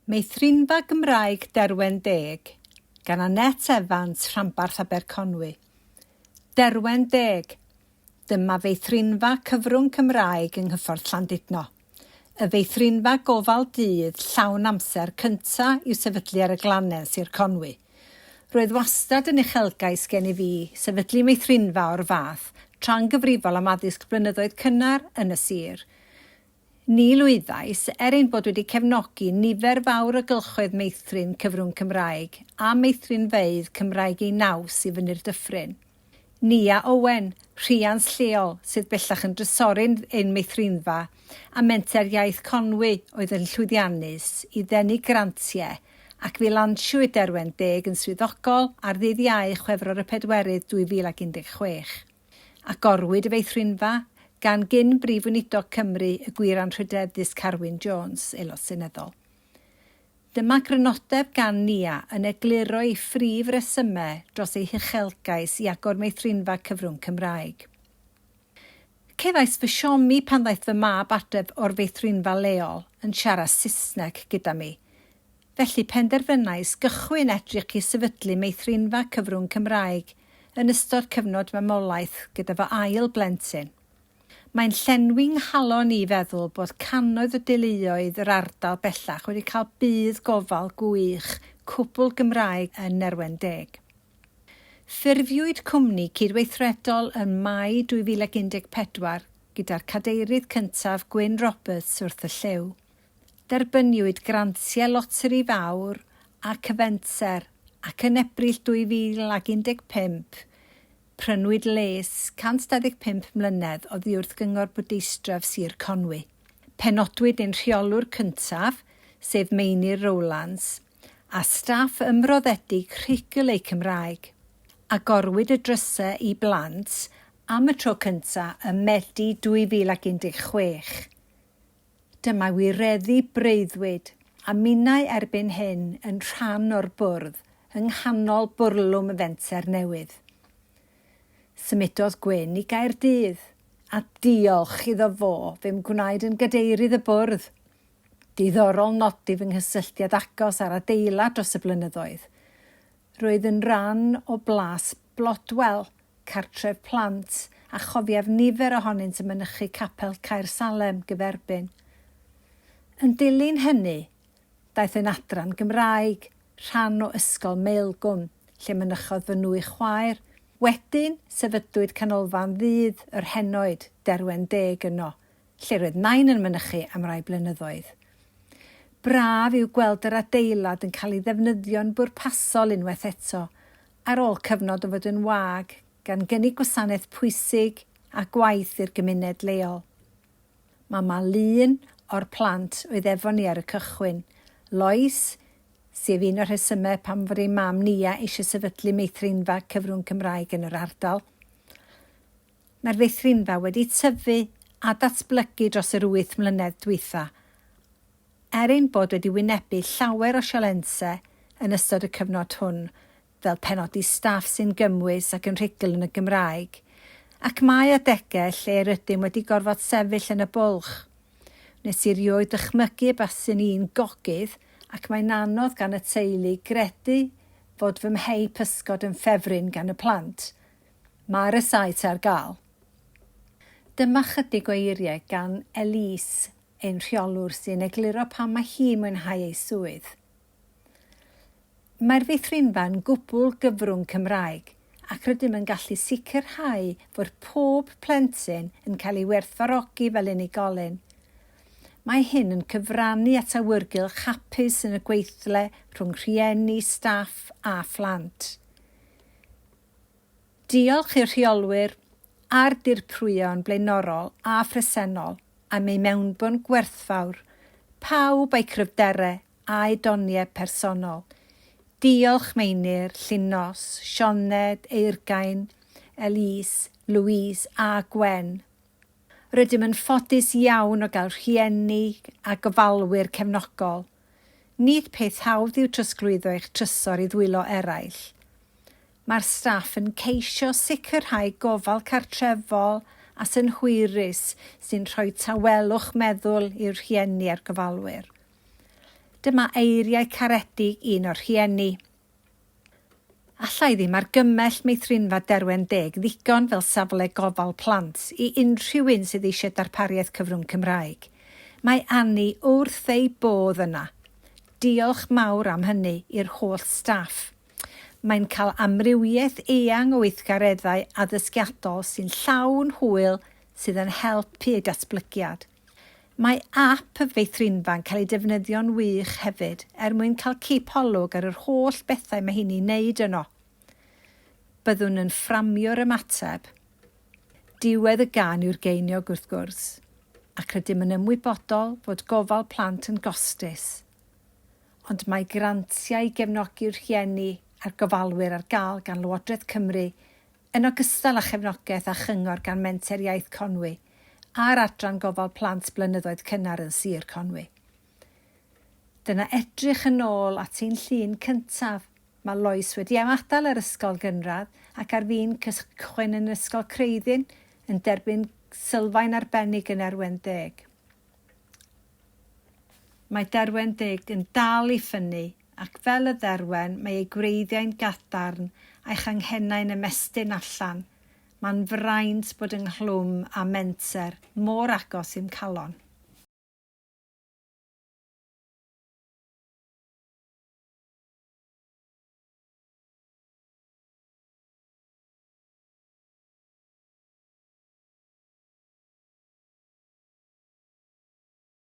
Meithrinfa Gymraeg Derwen Deg gan Annette Evans, Rhanbarth Aberconwy. Derwen Deg! Dyma feithrinfa cyfrwng Cymraeg yng Nghyffordd Llandudno. Y feithrinfa gofal dydd llawn amser cynta i'w sefydlu ar y glannau yn Sir Conwy. Roedd wastad yn uchelgais gen i fi sefydlu meithrinfa o'r fath tra'n gyfrifol am addysg blynyddoedd cynnar yn y sir. Ni lwyddais, er ein bod wedi cefnogi nifer fawr o gylchoedd meithrin cyfrwng Cymraeg a meithrinfeydd Cymraeg eu naws i fyny'r dyffryn. Nia Owen, rhiant lleol sydd bellach yn drysorin ein meithrinfa a Menter Iaith Conwy oedd yn llwyddiannus i ddenu grantiau ac fe lansiwyd Derwen Deg yn swyddogol ar ddydd Iau, Chwefror y Pedwerydd 2016. Agorwyd y feithrinfa gan gyn Brif Weinidog Cymru, y Gwir Anrhydeddus Carwyn Jones, Aelod Seneddol. Dyma grynodeb gan Nia yn egluro ei phrif resymau dros ei huchelgais i agor meithrinfa cyfrwng Cymraeg. Cefais fy siomi pan ddaeth fy mab adref o'r feithrinfa leol yn siarad Saesneg gyda mi. Felly penderfynais gychwyn edrych i sefydlu meithrinfa cyfrwng Cymraeg yn ystod cyfnod mamolaeth gyda fy ail blentyn. Mae'n llenwi 'nghalon i feddwl bod cannoedd o deuluoedd yr ardal bellach wedi cael budd gofal gwych cwbl Gymraeg yn Nerwen Deg. Ffurfiwyd cwmni cydweithredol ym Mai 2014 gyda'r cadeirydd cyntaf Gwyn Roberts wrth y llyw. Derbyniwyd grantiau Loteri Fawr a Cyfenter ac yn Ebrill 2015, prynwyd les 125 mlynedd oddi wrth Gyngor Bwrdeistref Sir Conwy. Penodwyd ein rheolwr cyntaf, sef Meinir Rowlands, a staff ymroddedig rhugl eu Cymraeg. Agorwyd y drysau i blant am y tro cyntaf ym Medi 2016. Dyma wireddu breuddwyd, a minnau erbyn hyn yn rhan o'r bwrdd yng nghanol bwrlwm y fenter newydd. Symudodd Gwyn i Gaerdydd, a diolch iddo fo fe'm gwnaed yn gadeirydd y bwrdd. Diddorol nodi fy nghysylltiad agos â'r adeilad dros y blynyddoedd. Roedd yn ran o Blas Blodwel, cartref plant, a chofiaf nifer ohonynt yn mynychu capel Caer Salem gyferbyn. Yn dilyn hynny, daeth yn adran Gymraeg, rhan o Ysgol Maelgwn, lle mynychodd fy nwy chwaer. Wedyn, sefydlwyd Canolfan Ddydd yr Henoed, Derwen Deg yno, lle roedd Nain yn mynychu am rai blynyddoedd. Braf yw gweld yr adeilad yn cael ei ddefnyddio'n bwrpasol unwaith eto, ar ôl cyfnod o fod yn wag, gan gynnig gwasanaeth pwysig a gwaith i'r gymuned leol. Mae 'ma lun o'r plant oedd efo ni ar y cychwyn, Lois, sef un o'r rhesymau pam fod ei mam Nia eisiau sefydlu meithrinfa cyfrwng Cymraeg yn yr ardal. Mae'r feithrinfa wedi tyfu a datblygu dros yr wyth mlynedd dwytha, Er ein bod wedi wynebu llawer o sialensau yn ystod y cyfnod hwn, fel penodi staff sy'n gymwys ac yn rhugl yn y Gymraeg, ac mae adegau lle rydym wedi gorfod sefyll yn y bwlch. Wnes i rioed ddychmygu y baswn i'n gogydd ac mae'n anodd gan y teulu gredu fod fy mhei pysgod yn ffefryn gan y plant. Mae rysáit ar gael. Dyma chydig o eiriau gan Elise ein rheolwr sy'n egluro pam mae hi'n mwynhau ei swydd. Mae'r feithrinfa yn gwbl gyfrwng Cymraeg ac rydym yn gallu sicrhau fod pob plentyn yn cael ei werthfawrogi fel unigolyn. Mae hyn yn cyfrannu at awyrgylch hapus yn y gweithle rhwng rhieni, staff a phlant. Diolch i'r rheolwyr a'r dirprwyon blaenorol a phresennol am eu mewnbwn gwerthfawr, pawb a'u cryfderau a'u doniau personol. Diolch Meinir, Llinos, Sioned, Eurgain, Elise, Louise a Gwen. Rydym yn ffodus iawn o gael rhieni a gofalwyr cefnogol. Nid peth hawdd yw trosglwyddo eich trysor i ddwylo eraill. Mae'r staff yn ceisio sicrhau gofal cartrefol a synhwyrus sy'n rhoi tawelwch meddwl i'r rhieni a'r gofalwyr. Dyma eiriau caredig un o'r rhieni. Alla i ddim argymell Meithrinfa Derwen Deg ddigon fel safle gofal plant i unrhyw un sydd eisiau darpariaeth cyfrwng Cymraeg. Mae Annie wrth ei bodd yna. Diolch mawr am hynny i'r holl staff. Mae'n cael amrywiaeth eang o weithgareddau addysgiadol sy'n llawn hwyl sydd yn helpu ei datblygiad. Mae ap y feithrinfa'n cael ei defnyddio'n wych hefyd er mwyn cael cipolwg ar yr holl bethau mae hi'n ei wneud yno. Byddwn yn fframio'r ymateb. Diwedd y gân yw'r geiniog wrth gwrs, ac rydym yn ymwybodol fod gofal plant yn gostus. Ond mae grantiau i gefnogi'r rhieni a'r gofalwyr ar gael gan Lywodraeth Cymru Yn ogystal â chefnogaeth a chyngor gan Menter Iaith Conwy a'r Adran Gofal Plant Blynyddoedd Cynnar yn Sir Conwy. Dyna edrych yn ôl at ein llun cyntaf. Mae Lois wedi ymadael â'r ysgol gynradd ac ar fin cychwyn yn Ysgol Creuddyn yn derbyn sylfaen arbennig yn Erwen Deg. Mae Derwen Deg yn dal i ffynnu, ac fel y dderwen, mae ei gwreiddiau'n gadarn a'i changhennau'n ymestyn allan. Mae'n fraint bod ynghlwm â menter mor agos i'm calon.